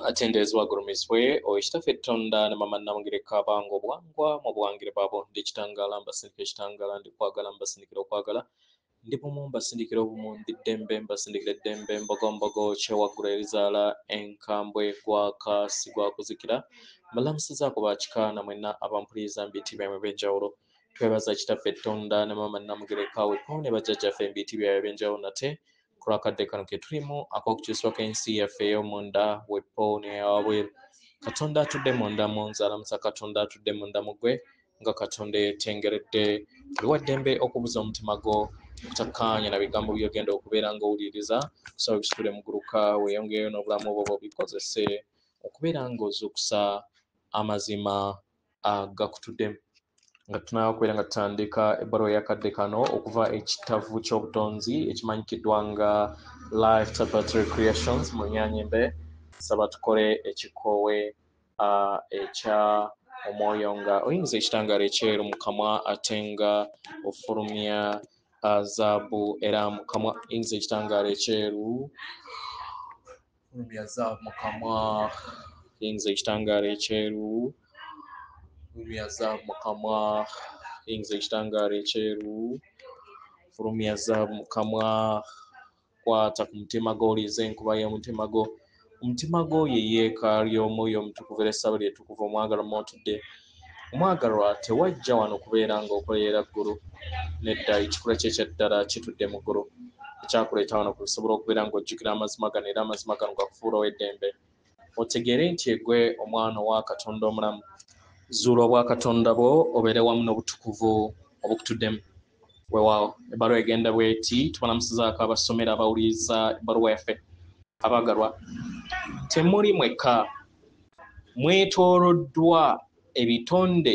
Atenderezebwa agulumizibwe oyo Kitaffe Tonda ne Maama Nnamugereka abanga obuwangwa mu buwangire bwabo. Ndi kitangaala mbasindikira ekitangaala, ndi kwagala mbasindikira okwagala, ndi bumu mbasindikira obumu, ndi ddembe mbasindikira eddembe, mbogombogo kyewaggula erizaala enkambwe gwaka si gwakuzikira. Mbalamusizaako bakika na mwenna abampuliriza mu biti byammwe eby'enjawulo. Twebaza Kitaffe Tonda ne Maama Nnamugereka wepo ne bajjajjaffe mu biti byabwe eby'enjawulo nate ku lw'akadde kano ke tulimu ak'okukyusibwa kw'ensi yaffe ey'omunda wepo n'eyawabweru. Katonda atudde munda mu nze alamusa Katonda atudde munda mu ggwe nga Katonda eyeetengeredde. Oli wa ddembe okubuza omutima gwo okutakkaanya na bigambo by'ogenda okubeera ng'owuliriza, kusaba bisitule muguluka weeyongereyo n'obulamu bwo bw'obikozese okubeera ng'ozuukusa amazima agakutuddemu. Nga tunaba kubeera nga tutandika ebbaluwa ey'akadde kano okuva ekitavu ky'obutonzi ekimanyikiddwa nga Life Tapestry Creations mu Nnyanyembe, nsaba tukole ekikoowe ekya omwoyo nga oyingiza ekitangaala ekyeru mu kamwa ate nga ofulumya zaabu era mu kamwa. Oyingiza ekitangaala ekyeru, fulumya zaabu mu kamwa, oyingiza ekitangaala ekyeru, fulumya zaabu mu kamwa, yingiza ekitangaala ekyeru, fulumya zaabu mu kamwa, kwata ku mutima gwo, owulirize enkuba y'omutima gwo. Omutima gwo ye yeekaalu y'omwoyo omutukuvu era essabo lye ettukuvu omwagalwa mw'otudde. Omwagalwa tewajja wano kubeera ng'okolerera ggulu, nedda, ekikula kye ekya ddala kitudde mu ggulu. Ekyakuleeta wano kusobola okubeera ng'ojjukira amazima gano era amazima gano gakufuula ow'eddembe. Otegeere nti egwe omwana owa Katonda omulamu. Zuula obwakatonda bwo obeere wamu n'obutukuvu obukutuddemu. Weewaawo ebbaluwa egenda bw'eti, tubalamusizaako abasomera abawuliriza ebbaluwa yaffe. Abaagalwa, temuli mwekka, mwetooloddwa ebitonde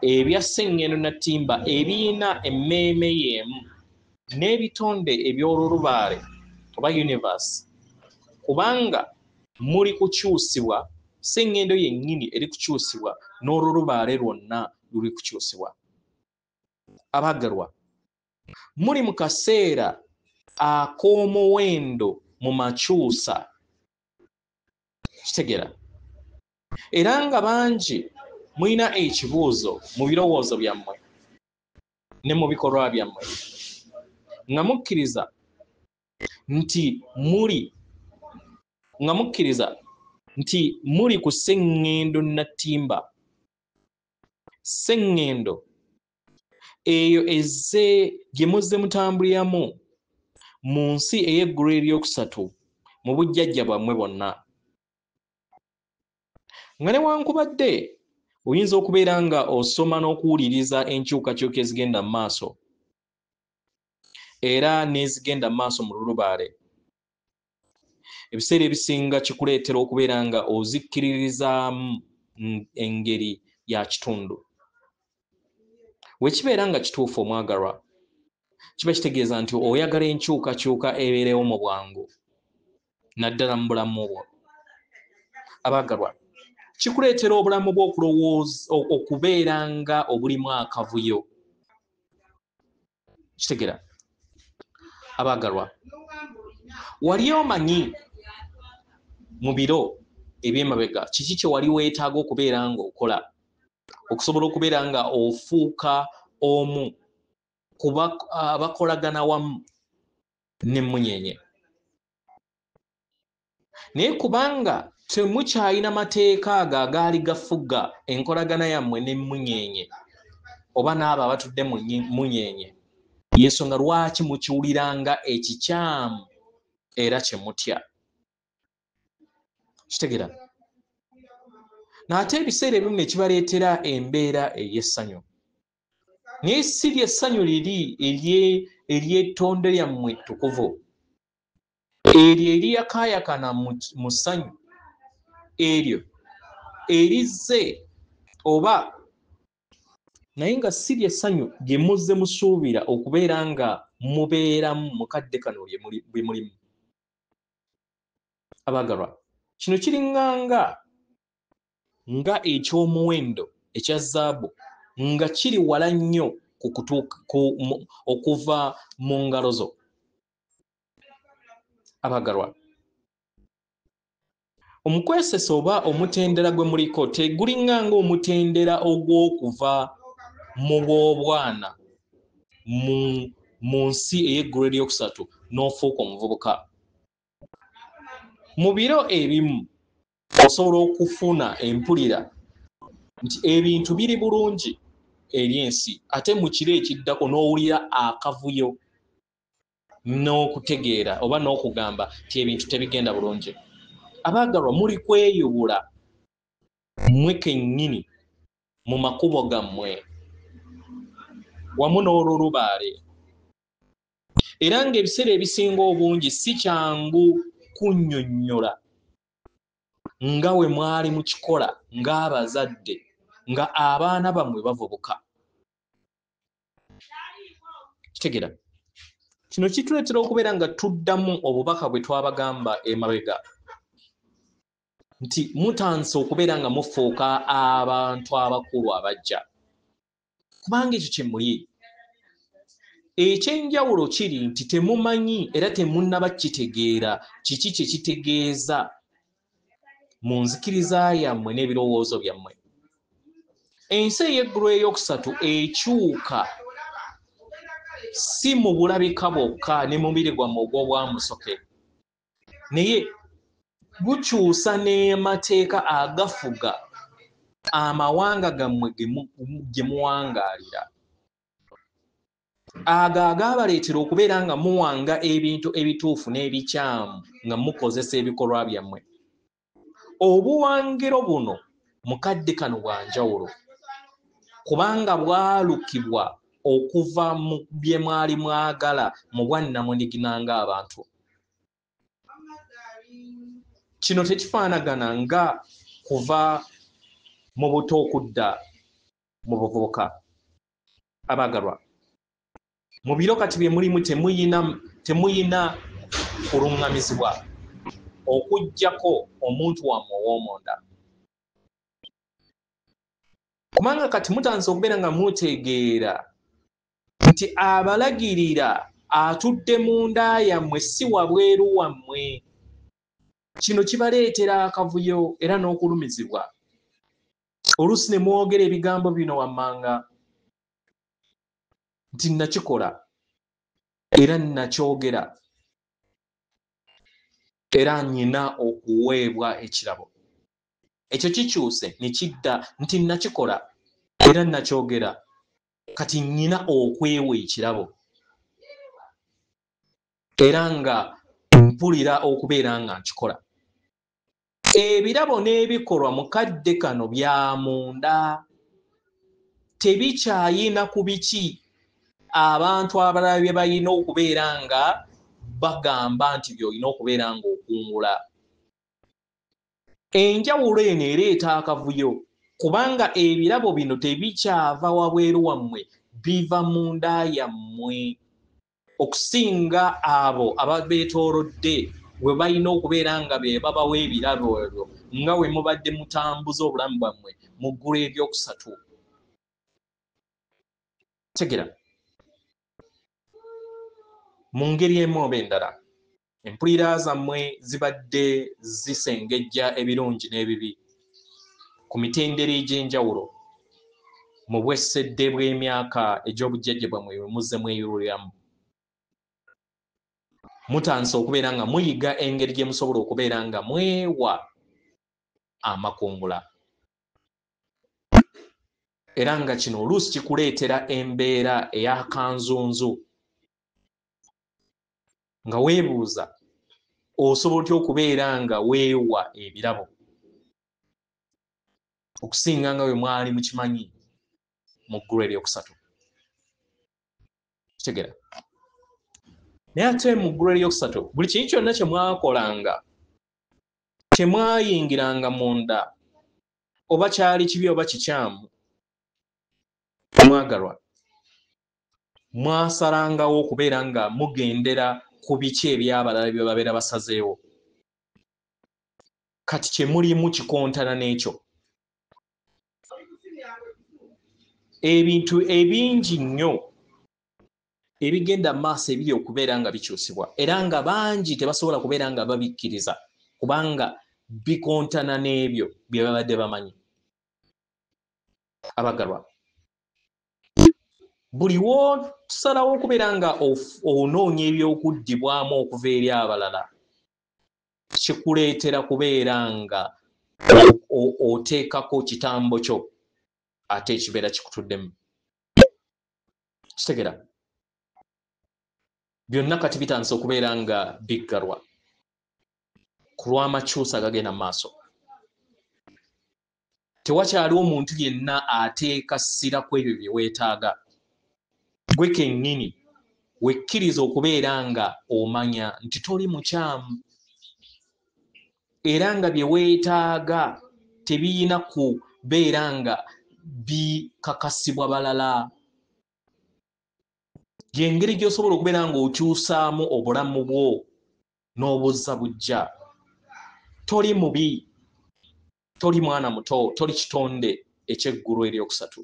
ebya sseŋŋendo nattimba ebirina emmeeme y'emu n'ebitonde eby'olulubaale oba universe, kubanga muli kukyusibwa, sseŋŋendo yennyini eri kukyusibwa n'olulubaale lwonna luli kukyusibwa. Abaagalwa, muli mu kaseera ak'omuwendo mu makyusa, kitegeera, era nga bangi mulina ekibuuzo mu birowoozo byammwe ne mu bikolwa byammwe, nga mukkiriza nti muli nga mukkiriza nti muli ku sseŋŋendo nattimba, sseŋŋendo eyo ezze gye muzze mutambuliramu mu nsi ey'eggulu eryokusatu mu bujjajja bwammwe bwonna. Nga newankubadde oyinza okubeera nga osoma n'okuwuliriza enkyukakyuka ezigenda mu maaso era n'ezigenda mu maaso mu lulubaale, ebiseera ebisinga kikuleetera okubeera nga ozikkiririzaamu engeri ya kitundu. Wekibeera nga kituufu omwagalwa, kiba kitegeeza nti oyagala enkyukakyuka ebeerewo mu bwangu naddala mu bulamu bwo. Abaagalwa, kikuleetera obulamu bwo okulowooza okubeera nga obulimu akavuyo. Kitegeera? Abaagalwa, wali omanyi mu biro eby'emabega kiki kye wali weetaaga okubeera ng'okola okusobola okubeera nga ofuuka omu ku abakolagana wamu n'emmunyeenye? Naye kubanga temukyalina mateeka ago agaali gafuga enkolagana yammwe n'emmunyeenye oba n'abo abatudde mu mmunyeenye, y'ensonga lwaki mukiwulira nga ekikyamu era kye mutya. Kitegeera? N'ate ebiseera ebimu ne kibaleetera embeera ey'essanyu. Naye si ly'essanyu liri ery'ettonde lyammwe ettukuvu, eryo eriyakaayakana mu ssanyu, eryo erizze oba naye nga si ly'essanyu lye muzze musuubira okubeera nga mubeeramu mu kadde kano bwe mulimu. Abaagalwa, kino kiringanga nga eky'omuwendo ekya zaabu nga kiri wala nnyo okuva mu ngalo zo. Abaagalwa, Omukwesese oba omutendera gwe muliko tegulinga ng'omutendera ogw'okuva mu bw'obwana mu nsi ey'eggulu eryokusatu n'ofuuka omuvubuka. Mu biro ebimu osobola okufuna empulira nti ebintu biri bulungi eri ensi, ate mu kiro ekiddako n'owulira akavuyo n'okutegeera oba n'okugamba nti ebintu tebigenda bulungi. Abaagalwa, muli kweyubula mmwe kennyini mu makubo gammwe wamu n'olulubaale, era ng'ebiseera ebisinga obungi si kyangu kunnyonnyola nga we mwali mukikola ng'abazadde nga abaana bammwe bavubuka. Kitegeera? Kino kituleetera okubeera nga tuddamu obubaka bwe twabagamba emabega nti mutandise okubeera nga mufuuka abantu abakulu abajja, kubanga ekyo kye muli. Ekyenjawulo kiri nti temumanyi era temunnaba kitegeera kiki kye kitegeeza mu nzikiriza yammwe n'ebirowoozo byammwe. Ensi ey'eggulu ey'okusatu ekyuka si mu bulabika bwokka ne mubiri gwammwe ogw'obwamusoke, naye gukyusa n'amateeka agafuga amawanga gammwe gye muwangaalira, ago agaabaleetera okubeera nga muwanga ebintu ebituufu n'ebikyamu nga mukozesa ebikolwa byammwe. Obuwangiro buno mu kadde kano bwa njawulo, kubanga bwalukibwa okuva mu bye mwali mwagala mu bwannamunigina ng'abantu. Kino tekifaanagana nga kuva mu buto okudda mu buvubuka. Abaagalwa, mu biro kati bye mulimu temuyina kuluŋŋamizibwa okuggyako omuntu wammwe ow'omunda, kubanga kati mutandise okubeera nga mutegeera nti abalagirira atudde munda yammwe si wabweru wammwe. Kino kibaleetera akavuyo era n'okulumizibwa. Oluusi ne mwogera ebigambo bino wammanga nti nakikola era nakyogera era nnyina okuweebwa ekirabo. Ekyo kikyuse ne kidda nti nakikola era nakyogera, kati nnyina okwewa ekirabo era nga mpulira okubeera nga nkikola. Ebirabo n'ebikolwa mu kadde kano bya munda, tebikyayina ku biki abantu abalala bye balina okubeera nga bagamba nti by'olina okubeera ng'okungula. Enjawulo eno ereeta akavuyo, kubanga ebirabo bino tebikyava wabweru wammwe, biva munda yammwe okusinga abo ababeetoolodde we balina okubeera nga be babawa ebirabo ebyo nga we mubadde mutambuza obulamu bwammwe mu ggulu eryokusatu. Tegera, mu ngeri emu oba endala empulira zammwe zibadde zisengejja ebirungi n'ebibi ku mitendera egy'enjawulo mu bwessedde bw'emyaka egy'obujjajja bwammwe bwe muzze mweyuliramu. Mutandise okubeera nga muyiga engeri gye musobola okubeera nga mwewa amakungula, era nga kino oluusi kikuleetera embeera ey'akanzunzu nga weebuuza osobola otya okubeera nga weewa ebirabo okusinga nga bwe mwali mukimanyi mu ggulu eryokusatu. Kitegeera? Naye ate mu ggulu eryokusatu buli kintu kyonna kye mwakolanga, temwayingiranga munda, oba kyali kibi oba kikyamu, mwagalwa, mwasalangawo okubeera nga mugendera ku biki ebyabalala bye babeera basazeewo. Kati kye mulimu kikontana n'ekyo. Ebintu ebingi nnyo ebigenda maaso ebiri okubeera nga bikyusibwa, era nga bangi tebasobola kubeera nga babikkiriza kubanga bikontana n'ebyo bye babadde bamanyi. Abagalwa, buli w'osalawo okubeera nga onoonya ebyokuddibwamu okuva eri abalala, kikuleetera kubeera nga oteekako kitambo kyo ate ekibeera kikutuddemu. Kitegeera byonna kati bitandise okubeera nga biggalwa ku lw'amakyusa agagenda mu maaso. Tewakyaliwo muntu yenna ateeka ssira ku ebyo bye weetaaga. Gwe kennyini wekkiriza okubeera nga omanya nti toli mukyamu, era nga bye weetaaga tebiyina kubeera nga bikakasibwa balala. Y'engeri gy'osobola okubeera ng'okyusaamu obulamu bwo n'obuzza bujja. Toli mubi, toli mwana muto, toli kitonde eky'eggulu eryokusatu.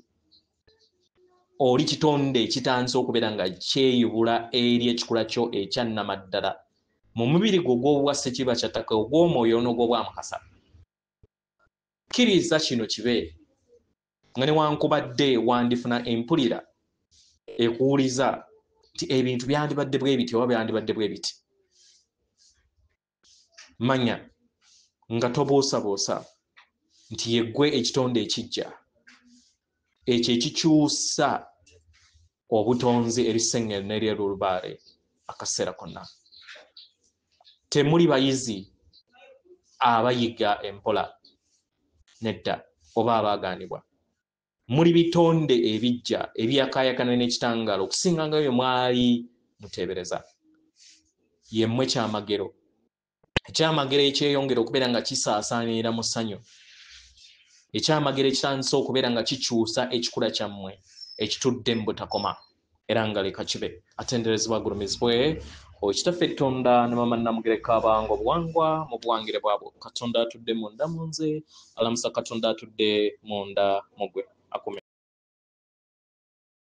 Oli kitonde ekitandise okubeera nga kyeyubula eri ekikula kyo ekyannamaddala mu mubiri gwo ogw'obwa ssekiba kya ttaka, ogw'omwoyo n'ogw'obwamukasa. Kkiriza kino kibe nga newankubadde wandifuna empulira ekuwuliza nti ebintu byandibadde bwe biti oba byandibadde bwe biti. Manya nga tobuusabuusa nti yeggwe ekitonde ekijja, ekyo ekikyusa obutonzi eri Ssengere n'eri Olubaale akaseera konna. Temuli bayizi abayiga empola nedda oba abaagaanibwa. Muli bitonde ebijja ebyakaayakana n'ekitangaala okusinga nga bye mwali muteebereza. Yemmwe kyamagero, ekyamagero ekyeyongera okubeera nga kisaasaanira mu ssanyu, ekyamagero ekitandise okubeera nga kikyusa ekikula kyammwe ekitudde mu butakoma. Era nga leka kibe. Atenderezebwa agulumizibwe Kitaffe Tonda ne Maama Namugereka abanga obuwangwa mu buwangire bwabwe. Katonda atudde munda mu nze, alamusa Katonda atudde munda mu ggwe. Akume.